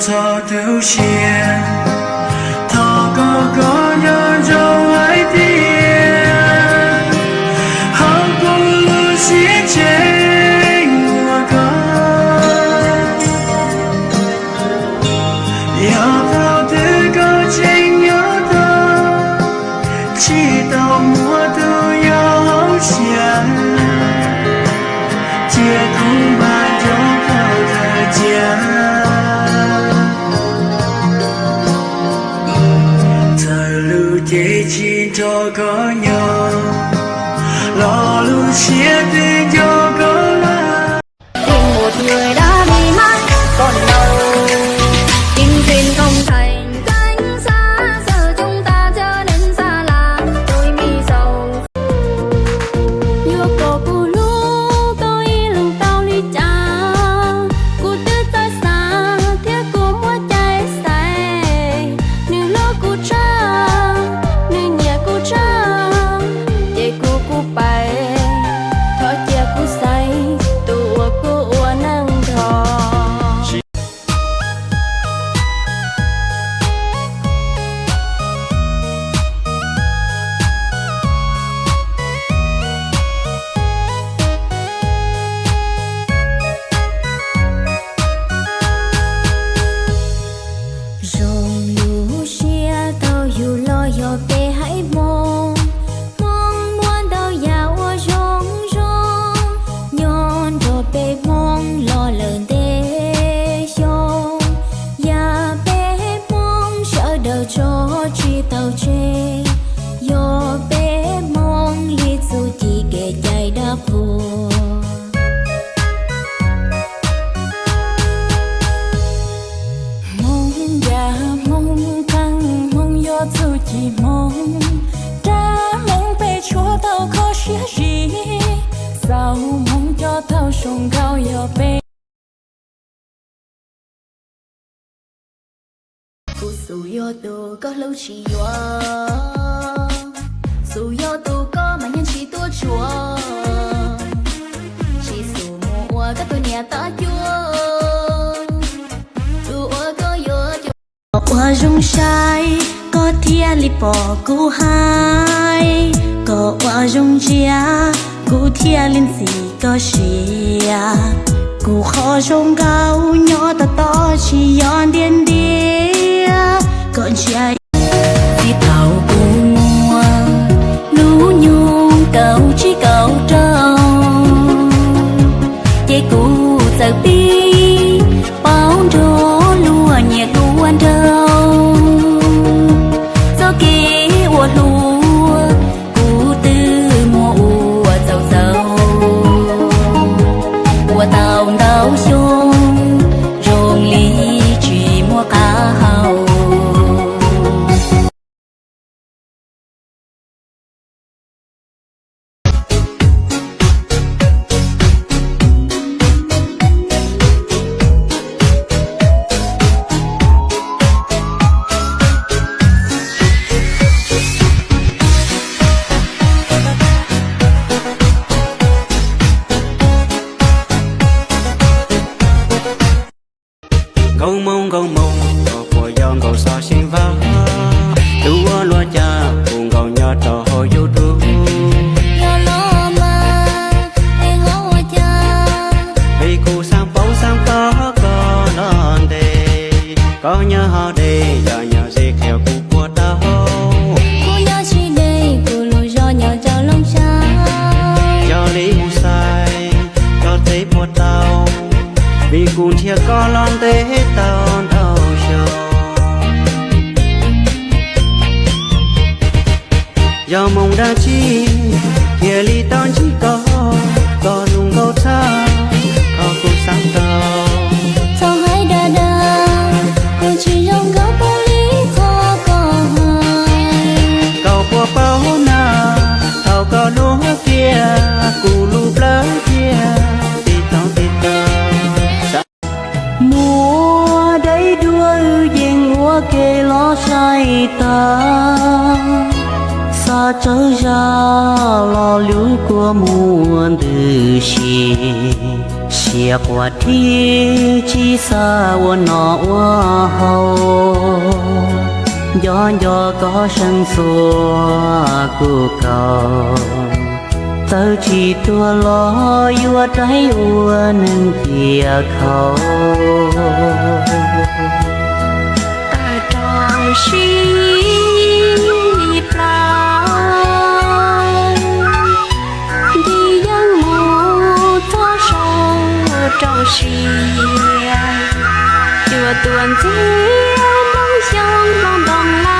Txog tu siab, thov koj, koj nco ntsoov hais tias, hauv kuv lub siab tseem muaj koj. Yog thaum twg koj tseem nyob tau, tsis tau muaj tus yau hauv siab, cia kuv npaj nco koj tawm cia. Txawm lub cev tsis nrog koj nyob, los lub siab twb nco koj lawm. Tìm một người đã đi mãi còn đâu. Chính quyền không thành tránh xa, giờ chúng ta trở nên xa lạ, tôi mi sầu. Yuav kom kuv hlub koj ib leeg tau li cas, kuv twb txawj xav thiab kuv muaj cai xaiv. Nws hlub kuv tshaj, nws nyiam kuv tshaj, ces kuv kuv pais, thov cia kuv xaiv tus uas kuv ua neej nrog. Zoo lub siab tau yug los yog peb haiv Hmoob. Hmoob muaj ntau yam uas zoo zoo, nyob nrog peb Hmoob los lawm ntev xyoo. Yam peb Hmoob sawv daws tso tsis tau tseg, yog peb Hmoob li txuj ci kev cai dab qhuas. Hmoob yam Hmoob qeej, Hmoob yog txuj ci Hmoob, dab Hmoob peb tshuav tau kho siab zim, xaus Hmoob coj tau zoo nkauj yog peb. Kuv xub yuav tus koj hlub tsis yuav, xub yuav tus koj mas nyiaj tsis tuaj tsuav, tsis xub mus ua koj tus niam tab cuab, tus uas koj yuav cuag. Koj ua zoo saib, koj thiaj li pom kuv hais, koj ua zoo ntsia, kuv thiaj li ntxim koj siab. Kuv qhov zoo nkauj nyob tab tom tsis yog ntiaj ntiaj, koj ntsia. Txij thaum kuv muaj lub nyuj kaum tsib kaum rau, ces kuv txawm pib paub nrog luag nyiam dua nraug. Txoj kev ua hluas kuv twb muaj ua txaus txaus, ua tau ntau xyoo zoo li tsis muaj qab hau. Nkauj Hmoob, Nkauj Hmoob, koj puas yog Nkauj Xov Xyeem Vaj? Tus ua luag cas hu nkauj nyob rau hauv YouTube? Yog los mas, es ho ua cas? Vim kuv xav paub xav paub koj los ntev. Koj nyob hauv dej, yog nyob ze qhia kuv puas tau? Kuv nyob tsis deb, kuv lub zos nyob rau Looj Xab. Yog li mus xaiv, koj teb puas tau? Vim kuv nrhiav koj los ntev tau ntau xyoo. Yog moo dab tsi thiaj li tau ntsib koj, koj zoo nkauj tshaj, koj kuj xav tau. Txhob hais dag dag, kuv tsis zoo nkauj paub li qhov koj hais. Koj puas paub na, thaum koj luag kiag, kuv lub plawv kiag, tib tau tib tau. Muaj daim duab wb yeej ua ke los saib tag, xav tsawg zaj los lub kua muag ntws si. Siab quaj dhib tsis xav ua noj ua haus, nco nco koj seev xuas kuv kaus, txawm tsis tuag los yuav daig ua neeg cia khaus. Tawm rau sib plaws, nti yeej mus txog saum rau sia, cua tuaj ntxiag Hmoob Xyooj hlob ntoo la.